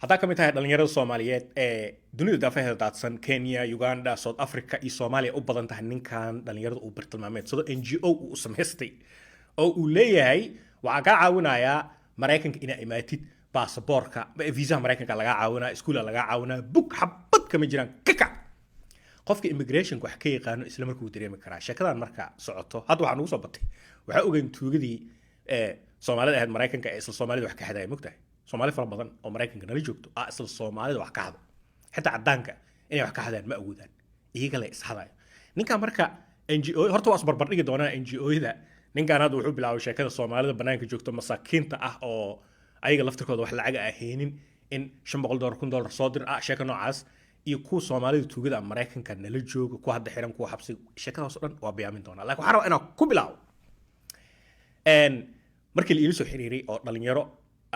Haddaa ka mid tahay dhalinyarada Soomaaliyeed ee dunida daafaheeda daadsan, Kenya, Uganda, South Africa iyo Soomaaliya u badan tahay, ninkan dhalinyarada uu bartilmaameedsado NGO uu samaystay oo uu leeyahay waxaa kaa caawinayaa Maraykanka inaa imaatid, baasaboorka, viisaha Maraykanka lagaa caawinaya, iskuula lagaa caawinaya, bug xabad kama jiraan. Ka kac qofka immigrationka wax ka yaqaano isla markuu dareemi karaa sheekadan marka socoto. Hadda waxaa nugu soo batay, waxaa ogeyn tuugadii ee Soomaalida ahayd Maraykanka ee isla Soomaalida wax ka xadaya. Mogtahay Soomaali fara badan oo Maraykanka nala joogto isla Soomaalida wax ka xado? Xitaa caddaanka inay wax ka xadaan ma awoodaan, iyaga la ishadayo. Ninkan marka NGO horta waa isbarbardhigi doonaa NGO-yada. Ninkan hadda wuxuu bilaabay sheekada Soomaalida banaanka joogto, masaakiinta ah oo ayaga laftirkooda wax lacaga ahaynin, in $500, $1000 soo dir ah, sheeka noocaas, iyo kuwa Soomaalida tuugada ah Maraykanka nala jooga, kuwa hadda xiran, kuwa xabsi, sheekadaas oo dhan waa biyaamin doonaa. Laakiin waxaan rabaa inaan ku bilaabo markii la iila soo xiriiray oo dhalinyaro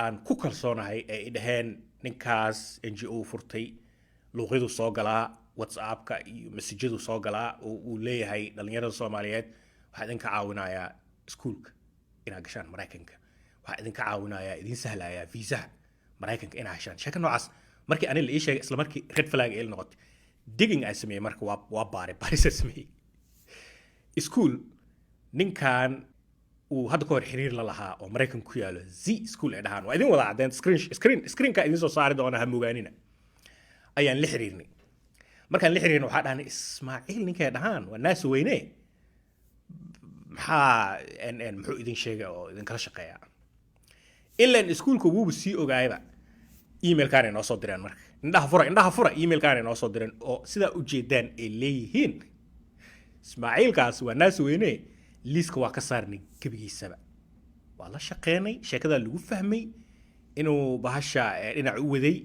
aan ku kalsoonahay ee ay dhaheen ninkaas NGO furtay, luuqyadu soo galaa, WhatsAppka iyo mesajadu soo galaa, oo uu leeyahay dhalinyarada Soomaaliyeed waxaa idinka caawinayaa iskuulka inaad gashaan Maraykanka, waxaa idinka caawinayaa, idin sahlayaa viisaha Maraykanka inaad heshaan. Sheeka noocaas markii ani la ii sheegay, isla markii red flag ay noqotay. Digging aan sameeyey marka, waa baaray, baarisa sameeyey. Iskuul ninkan uu hadda ka hor xiriir la lahaa oo Maraykan ku yaalo, Z School ay dhahaan, waa idin wada caddeyn, screenka idin soo saari doona, ha mogaanina, ayaan la xiriirnay. Markaan la xiriirnay waxaa dhahnay, Ismaaciil ninkay dhahaan waa naas weyne, maxaa muxuu idin sheegay oo idinkala shaqeeya? Ilan iskuulka wuuba sii ogaayba. Emailkaanay noo soo direen. Marka indhaha fura, indhaha fura. Emailkaanay noo soo direen oo sidaa ujeedaan ay leeyihiin Ismaaciilkaas waa naas weyne, liiska waa ka saarnay gebigiisaba, waa la shaqeynay. Sheekadaa lagu fahmay inuu bahasha dhinac u waday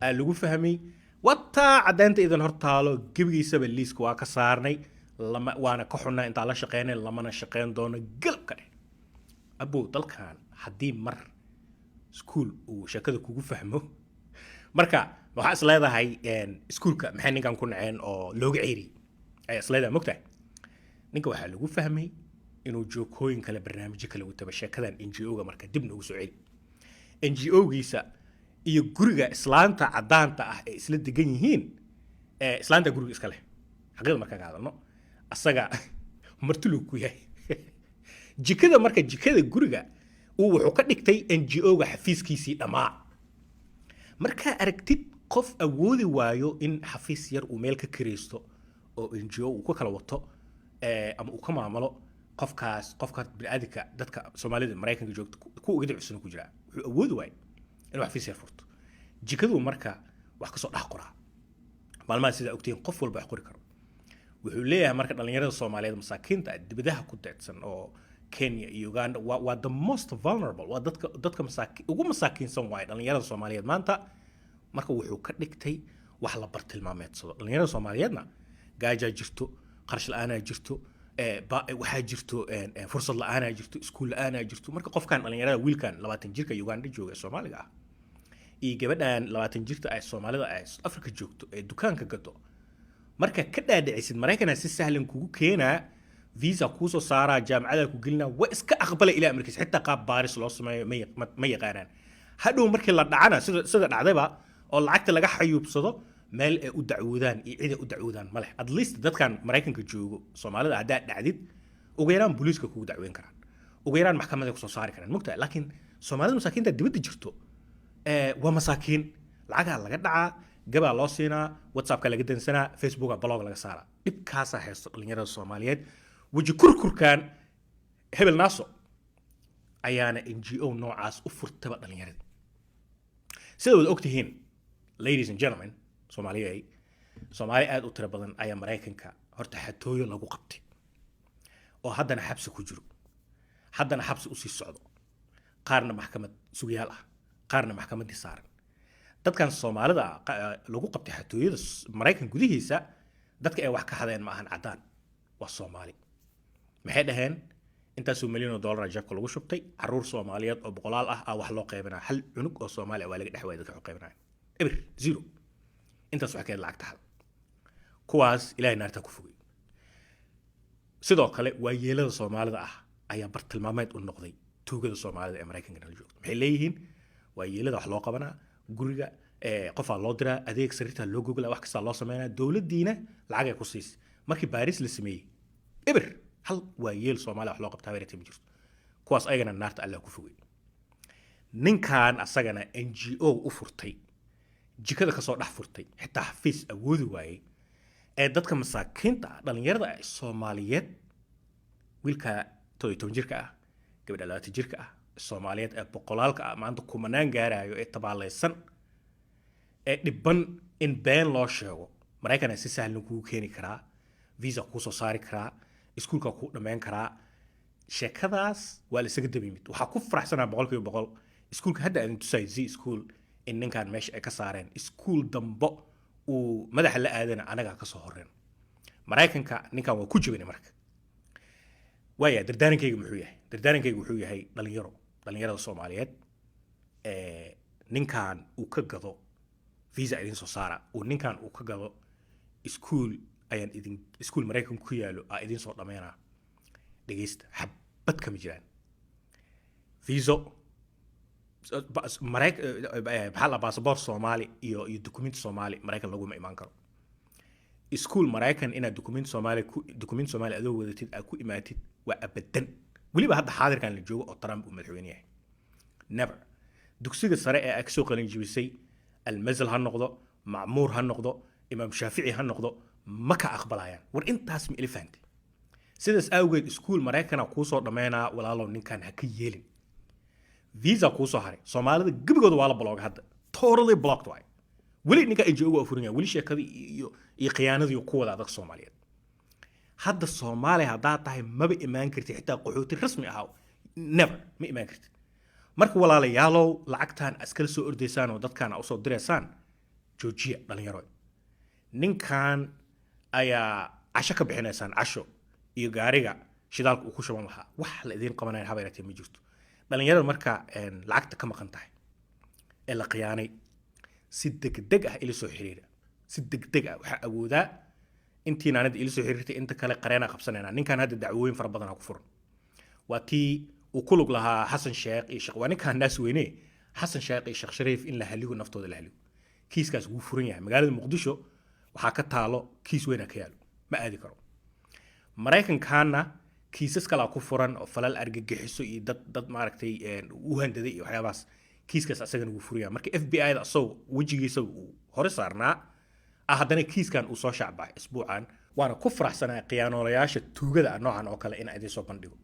aa lagu fahmay. Wataa caddeynta idin hor taalo. Gebigiisaba liiska waa ka saarnay, lama waana ka xunnaa intaan la shaqeynay, lamana shaqeyn doono. Galabka dheh abow, dalkan haddii mar iskuul uu sheekada kugu fahmo, marka waxaa is leedahay iskuulka maxay ninkan ku naceen oo looga ceeriyey ayaa is leedahay. Mogtahay ninka waxaa lagu fahmay inuu jookooyin kale, barnaamijyo kale wataba. Sheekadan NGO-ga marka dib noogu soo celi. NGO-giisa iyo guriga islaanta caddaanta ah ee isla degan yihiin, islaanta guriga iska leh, xaqiiqda markaan ka hadalno, asaga martiluu ku yahay jikada. Marka jikada guriga uu wuxuu ka dhigtay NGO-ga xafiiskiisii dhammaa. Markaa aragtid qof awoodi waayo in xafiis yar uu meel ka kiraysto oo NGO uu ka kala wato ama uu ka maamulo, qofkaas qofka biniaadamka dadka Soomaalida Maraykanka joogta kuwa uga dacusana ku jiraa. Wuxuu awoodi waayo inuu xafiis yar furto, jikaduu marka wax kasoo dhex qoraa. Maalmaha sidaa ogtihiin qof walba wax qori karo. Wuxuu leeyahay marka dhalinyarada Soomaaliyeed, masaakiinta ah, dibadaha ku deedsan oo Kenya iyo Uganda, waa the most vulnerable, waa dadka ugu masaakiinsan waaye dhalinyarada Soomaaliyeed maanta. Marka wuxuu ka dhigtay wax la bartilmaameedsado. Dhalinyarada Soomaaliyeedna gaajaa jirto, qarash la-aanaa jirto, waxaa jirto fursad la-aanaa jirto, iskuul la-aanaa jirto. Marka qofkan dhalinyarada, wiilkan 20 jirka Uganda jooga ee Soomaaliga ah iyo gabadhan 20 jirta ee Soomaalida ee South Africa joogto ee dukaanka gado, marka ka dhaadhicisid Maraykanaa si sahlan kugu keenaa, visa kuusoo saaraa, jaamacadaa ku gelinaa, waa iska aqbalay ilaa amarkiisa. Xitaa qaab baaris loo sameeyo ma yaqaanaan. Hadhow markii la dhacana, sida dhacdayba oo lacagta laga xayuubsado, meel ay u dacwoodaan iyo cid ay u dacwoodaan ma leh. At least dadkan Maraykanka joogo Soomaalida haddaad dhacdid, ugu yaraan booliiska kugu dacweyn karaan, ugu yaraan maxkamaday kusoo saari karaan, mogtahay? Laakiin Soomaalida masaakiinta dibadda jirto waa masaakiin, lacagaa laga dhacaa, gabaa loo siinaa, WhatsAppka laga dansanaa, Facebooka blog laga saaraa. Dhibkaasaa haysto dhalinyarada Soomaaliyeed. Weji kurkurkan hebel naaso ayaana NGO noocaas u furtaba dhalinyarada. Sida wada ogtihiin, ladies and gentlemen, Soomaaliyay, Soomaali aad u tiro badan ayaa Maraykanka horta xatooyo lagu qabtay oo haddana xabsi ku jiro, haddana xabsi usii socdo, qaarna maxkamad sugayaal ah, qaarna maxkamaddii saaran. Dadkan Soomaalida ah lagu qabtay xatooyada Maraykan gudihiisa, dadka ay wax ka hadeen ma ahan caddaan, waa Soomaali. Maxay dhaheen? Intaasoo milyan oo dollar jeebka lagu shubtay, caruur Soomaaliyeed oo boqolaal ah wax loo qaybinaya. Hal cunug oo Soomaali ah waa laga dhex waayay dadka wax u qaybinaya, eber, zero. Intaas waxay keed lacagta hal. Kuwaas Ilaahay naarta ku fogay. Sidoo kale waa yeelada Soomaalida ah ayaa bartilmaameed u noqday tuugada Soomaalida ee Maraykanka nala joogto. Maxay leeyihiin? Waa yeelada wax loo qabanaa guriga. Qofaa loo diraa adeeg, sariirtaa loo goglaa, wax kastaa loo sameynaa, dowladdiina lacagay ku siisay. Markii baaris la sameeyey, eber, hal waa yeel Soomaaliya wax loo qabtaa habeeratee ma jirto. Kuwaas ayagana naarta Allah ku fogey. Ninkan asagana NGO u furtay, jikada kasoo dhex furtay, xitaa xafiis awoodi waayey, ee dadka masaakiinta ah, dhalinyarada ah Soomaaliyeed, wiilka 17 jirka ah, gabadha 20 jirka ah Soomaaliyeed ee boqolaalka ah, maanta kumanaan gaarayo, ee tabaalaysan ee dhiban, in been loo sheego Maraykan si sahlan kugu keeni karaa, visa kuu soo saari karaa, iskuulka kuu dhammayn karaa. Sheekadaas waa la isaga daba yimid. Waxaa ku faraxsanaa 100% iskuulka hadda aadin tusay, Z School, in ninkan meesha ay ka saareen. Iskuul dambo uu madaxa la aadana anagaa kasoo horeen. Maraykanka ninkan waa ku jabinay. Marka waaya, dardaarankayga muxuu yahay? Dardaarankayga wuxuu yahay, dhalinyaro, dhalinyarada Soomaaliyeed ee ninkan uu ka gado visa idin soo saara, uu ninkan uu ka gado iskuul ayaan idin, iskuul Maraykan ku yaalo aa idin soo dhammeynaa, dhegeysta, xabad kama jiraan. Viso maxaa la, baasaboor Soomaali iyo dukumenti Soomaali Maraykan laguma imaan karo. Iskuul Maraykan inaad dukumenti Soomaali adoo wadatid aad ku imaatid waa abadan, weliba hadda xaadirkan la joogo oo Trump uu madaxweyne yahay, never. Dugsiga sare ee aad kasoo qalin jibisay, Almazal ha noqdo, Macmuur ha noqdo, Imaam Shaafici ha noqdo, ma ka aqbalayaan. War intaas ma ili fahantay? Sidaas awgeed iskuul Maraykana kuusoo dhammeynaa, walaalow, ninkan ha ka yeelin. Visa kuusoo haray, Soomaalida gebigooda waa la block hadda, totally blocked waay. Weli ninka NGO waa furan yahay, weli sheekadii iyo khiyaanadii ku wada adag Soomaaliyeed. Hadda Soomaaliya haddaad tahay maba imaan kartid, xitaa qaxooti rasmi ahaa never ma imaan kartid. Marka walaalayaalow, lacagtaan iskala soo ordaysaan oo dadkaan aa usoo diraysaan joojiya. Dhalinyaro, ninkan ayaa casho ka bixinaysaan, casho iyo gaariga shidaalka uu ku shuban lahaa. Wax la idiin qabanaya haba yaratee ma jirto. Dhalinyarada marka lacagta ka maqan tahay ee la khiyaanay, si degdeg ah ila soo xiriira, si degdeg ah. Waxaa awoodaa intiinaan hadda ila soo xiriirtay, inta kale qareenaa qabsanayna. Ninkan hadda dacwooyin fara badanaa ku furan. Waa tii uu ku lug lahaa Xasan Sheekh iyo Sheekh, waa ninkan naas weyne, Xasan Sheekh iyo Sheekh Shariif in la haligo, naftooda la haligo. Kiiskaas wuu furan yahay. Magaalada Muqdisho waxaa ka taalo kiis weynaa ka yaalo, ma aadi karo. Maraykankaana kiisas kalaa ku furan oo falal argagixiso iyo dad maaragtay u handaday iyo waxyaabahaas. Kiiskaas asagana wuu furan yahay. Marka FBI da asagoo wejigiisa uu hore saarnaa ah, haddana kiiskan uu soo shaacbaxay isbuucan. Waana ku faraxsanaa khiyaanoolayaasha tuugada ah noocan oo kale in idin soo bandhigo.